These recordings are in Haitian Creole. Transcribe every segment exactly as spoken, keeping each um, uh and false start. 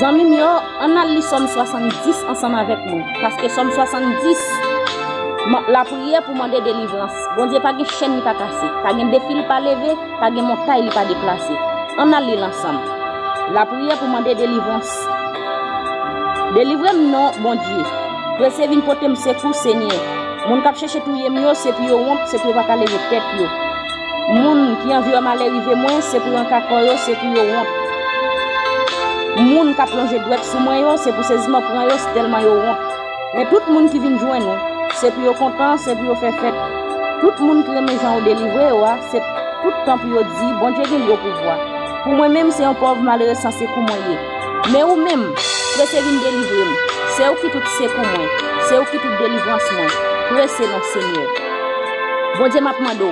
Zanmi m yo, ann al li Sòm swasanndis ansanm avèk mwen, paske Sòm swasanndis, lapriyè pou mande delivrans. Bondye pa gen chèn li pa kase, pa gen defi li pa leve, pa gen montay li pa deplase. Ann al li l ansanm. Lapriyè pou mande delivrans. Delivre m non, Bondye. Prese vin pote m sekou, Senyè. Moun k ap chèche touye m yo, se pou yo wont, se pou yo pa ka leve tèt yo. Moun ki anvi wè malè rive mwen, se pou yo anka kò yo, se pou yo wont. Moun k ap lonje dwèt sou mwen yo, se pou seziman pran yo, sitèlman yo wont. Men tout moun ki vin jwenn ou, se pou yo kontan, se pou yo fè fèt. Tout moun ki renmen jan ou delivre yo a, se tout tan pou yo di, Bondye gen gwo pouvwa. Pou mwen menm, se yon pòv malere san sekou mwen ye. Men ou menm, prese vin delivre m. Se ou ki tout sekou mwen. Se ou ki tout delivrans mwen. Prese non, Senyè. Bondye, m ap mande w,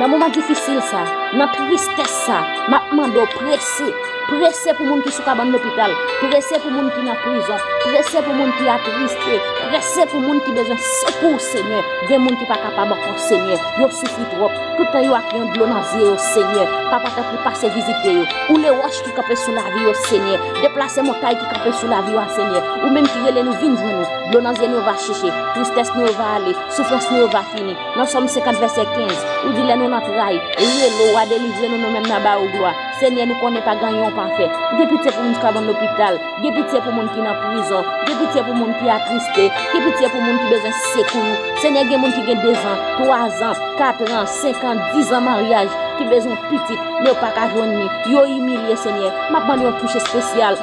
nan moman difisil sa, nan tristès sa, m ap mande w prese. Prese pou moun ki sou kabann lopital. Prese pou moun ki nan prizon. Prese pou moun ki atriste. Prese pou moun ki bezwen sekou, Senyè. Gen moun ki pa kapab ankò, Senyè. Yo soufri twòp. Tout tan yo ak yon dlo nan zye yo, Senyè. Papa, tanpri pase vizite yo. Woule wòch ki kanpe sou lavi yo, Senyè. Deplase montay ki kanpe sou lavi yo a, Senyè. Ou menm ki rele nou vin jwenn nou. Dlo nan zye nou yo va cheche. Tristès nou yo va ale. Soufrans nou yo va fini. Nan Sòm senkant vèsè kenz, ou di lè nou nan tray, rele w a delivre nou, nou menm n a ba ou glwa. Senyè, nou konnen pa gen anyen w pa fè. Gen pitye pou moun ki kabann lopital. Gen pitye pou moun ki nan prizon. Gen pitye pou moun ki atriste. Gen pitye pou moun ki bezwen sekou. Senyè, gen moun ki gen dezan, twazan, katran, senkan, dizan maryaj, ki bezwen pitit, men yo pa ka jwenn li. Yo imilye, Senyè. M ap mande yon touch espesyal.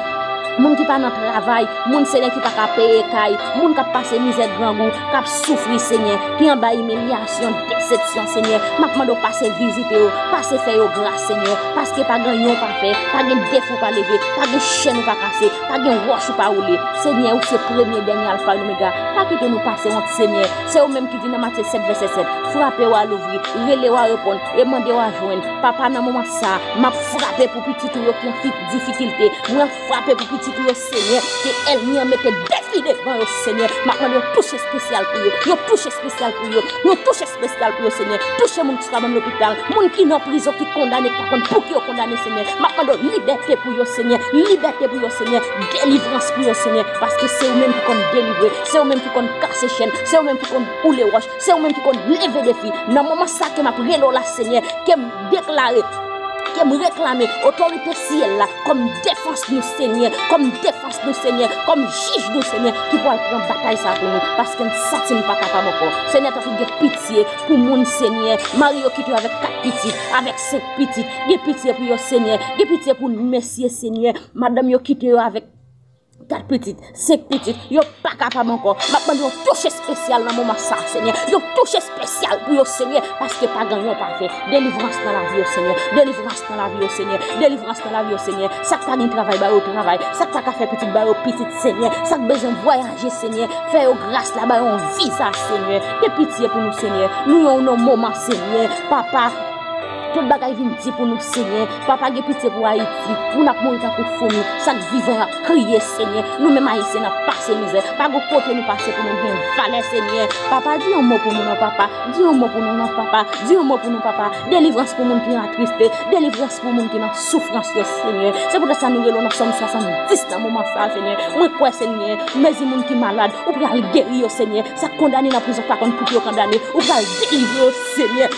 Moun ki pa nan travay, moun, Senyè, ki pa ka peye kay, moun k ap pase mizè, grangou, k ap soufri, Senyè, ki anba imilyasyon, desepsyon, Senyè. M ap mande w pase vizite yo, pase fè yo gras, Senyè, paske pa gen anyen w pa fè, pa gen defi w pa leve, pa gen chèn ou pa kase, pa gen wòch ou pa woule. Senyè, ou se premye, dènye, Alfa e Omega. Pa kite nou pase wont, Senyè. Se ou menm ki di nan Matye sèt vèsè sèt, frape w a louvri, rele w a reponn, e mande w a jwenn. Papa, nan moman sa, m ap frape pou pitit ou yo ki an fi-, difikilte. Mwen ap frape pou pitit ou yo, Senyè, ke ènmi an mete defi devan yo, Senyè. M ap mande yon touch espesyal pou yo, yon touch espesyal pou yo, yon touch espesyal pou yo, Senyè. Touche moun ki sou kabann lopital, moun ki nan prizon, ki kondane, ki pa konn pou ki yo kondane, Senyè. M ap mande yon libète pou yo, Senyè. Libète pou yo, Senyè. Delivrans pou yo, Senyè. Paske se ou menm ki konn delivre, se ou menm ki konn kase chèn, se ou menm ki konn woule wòch, se ou menm ki konn leve defi. Nan moman sa ke m ap rele w la, Senyè, ke m deklare, ke m reklame otorite syèl la kòm defans nou, Senyè, kòm defans nou, Senyè, kòm jij nou, Senyè, ki pral pran batay sa pou nou, paske n santi n pa kapab ankò. Senyè, tanpri gen pitye pou moun, Senyè, mari yo kite yo avèk kat pitit, avèk senk pitit, gen pitye pou yo, Senyè, gen pitye pou mesye, Senyè, madanm yo kite yo avèk kat pitit, senk pitit, yo pa kapab ankò. M ap mande yon touch espesyal nan moman sa, Senyè. Yon touch espesyal pou yo, Senyè, paske pa gen anyen w pa fè. Delivrans nan lavi yo, Senyè. Delivrans nan lavi yo, Senyè. Delivrans nan lavi yo, Senyè. Sa k pa gen travay, ba yo travay. Sa k pa ka fè pitit, ba yo pitit, Senyè. Sa k bezwen vwayaje, Senyè, fè yo gras la, ba yo yon viza, Senyè. Gen pitye pou nou, Senyè. Nou yon nan moman, Senyè. Papa, tout bagay vin di pou nou, Senyè. Papa, gen pitye pou Ayiti. Moun ap mouri tankou foumi. Sa k vivan ap kriye, Senyè. Nou menm Ayisyen n ap pase mizè. Pa gen kote nou pase pou nou gen valè, Senyè. Papa, di yon mo pou nou non, Papa. Di yon mo pou nou non, Papa. Di yon mo pou nou, Papa. Delivrans pou moun ki atriste. Delivrans pou moun ki nan soufrans yo, Senyè. Se poutèt sa nou rele w nan Sòm swasanndis nan moman sa, Senyè. Mwen kwè, Senyè, mezi moun ki malad, ou pral geri yo, Senyè. Sa k kondane nan prizon pa konn pou ki yo kondane, ou pral delivre yo, Senyè.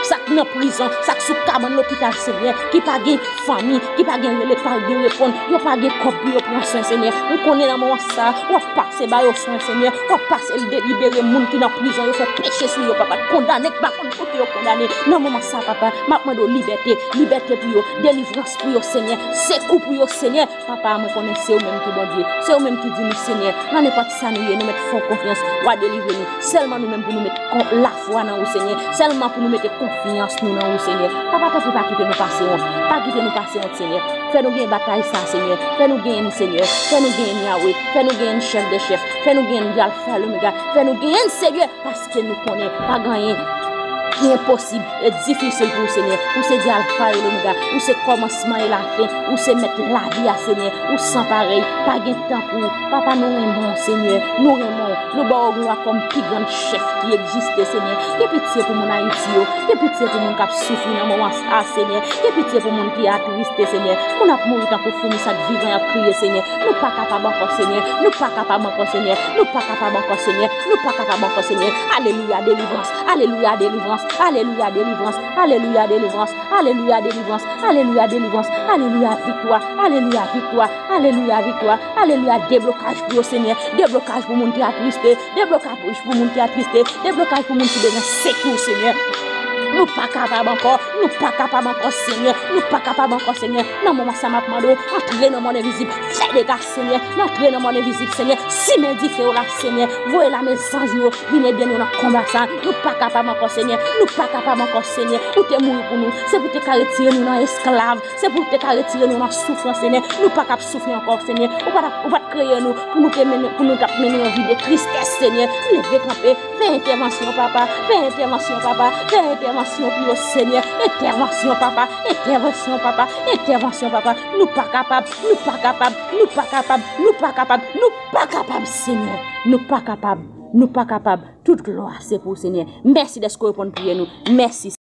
Sa k nan prizon, sa k sou kabann lopital, Senyè, ki pa gen fanmi, ki pa gen rele, ki pa gen reponn, yo pa gen kòb pou yo pran swen, Senyè. M konnen nan moman sa, w ap pase ba yo swen, Senyè. W ap pase l delibere moun ki nan prizon, yo fè peche sou yo, Papa. Kondane, k pa konn pou ki yo kondane. Nan moman sa, Papa, m ap mande w libète, libète pou yo, delivrans pou yo, Senyè. Sekou pou yo, Senyè. Papa, mwen konnen se ou menm ki Bondye. Se ou menm ki di nou, Senyè, nan nenpòt sa nou ye, nou mèt fè w konfyans, w a delivre nou. Sèlman nou menm pou nou met kon-, lafwa nan ou, Senyè. Sèlman pou nou mete konfyans nou nan ou, Senyè. Papa, tanpri pa kite nou pase wont. Pa kite nou pase wont, Senyè. Fè nou gen batay sa, Senyè. Fè nou genyen n, Senyè. Fè nou genyen n, Yawe. Fè nou genyen n, Chèf dè chèf. Fè nou genyen n, Alfa e Omega. Fè nou genyen n, Senyè, paske nou konnen pa gen anyen enposib e difisil pou ou, Senyè. Ou se Alfa e Omega, ou se kòmansman e lafen, ou se mèt lavi a, Senyè. Ou san parèy, pa gen tankou ou. Papa, nou renmen w, Senyè, nou renmen w. Nou ba w glwa kòm pi grann chèf ki egziste, Senyè. Gen pitye pou moun Ayiti yo, gen pitye pou moun k ap soufri nan moman sa a, Senyè. Gen pitye pou moun ki atriste, Senyè. Moun ap mouri tankou foumi, sa k vivan y ap kriye, Senyè. Nou pa kapab ankò, Senyè. Nou pa kapab ankò, Senyè. Nou pa kapab ankò, Senyè. Nou pa kapab ankò, Senyè. Alelouya, delivrans. Alelouya, delivrans. Alelouya, delivrans. Alelouya, delivrans. Alelouya, delivrans. Alelouya, delivrans. Alelouya, viktwa. Alelouya, viktwa. Alelouya, viktwa. Alelouya, deblokaj pou yo, Senyè. Deblokaj pou moun ki atriste. Deblokaj pou moun ki atriste. Deblokaj pou moun ki bezwen sekou, Senyè. Nou pa kapab ankò. Nou pa kapab ankò, Senyè. Nou pa kapab ankò, Senyè. Nan moman sa, m ap mande w, antre nan mond envizib. Fè dega, Senyè. Antre nan mond envizib, Senyè. Simen dife w la, Senyè. Voye lame zanj ou yo vin ede nou nan konba sa. Nou pa kapab ankò, Senyè. Nou pa kapab ankò, Senyè. Ou te mouri pou nou. Se pou te ka retire nou nan esklav. Se pou te ka retire nou nan soufrans, Senyè. Nou pa kab soufri ankò, Senyè. Ou pa t ap, ou pa t kreye nou pou nou te mennen, pou nou t ap mennen yon vi de tristès, Senyè. Leve kanpe, fè entèvansyon, papa. Fè entèvansyon, papa. Fè entèvansyon pou yo, Senyè. Entèvansyon, papa. Entèvansyon, papa. Entèvansyon, papa. Nou pa kapab, nou pa kapab, nou pa kapab, nou pa kapab, nou pa kapab, Senyè. Nou pa kapab, nou pa kapab. Tout glwa se pou ou, Senyè. Mèsi dèske w reponn priyè nou. Mèsi.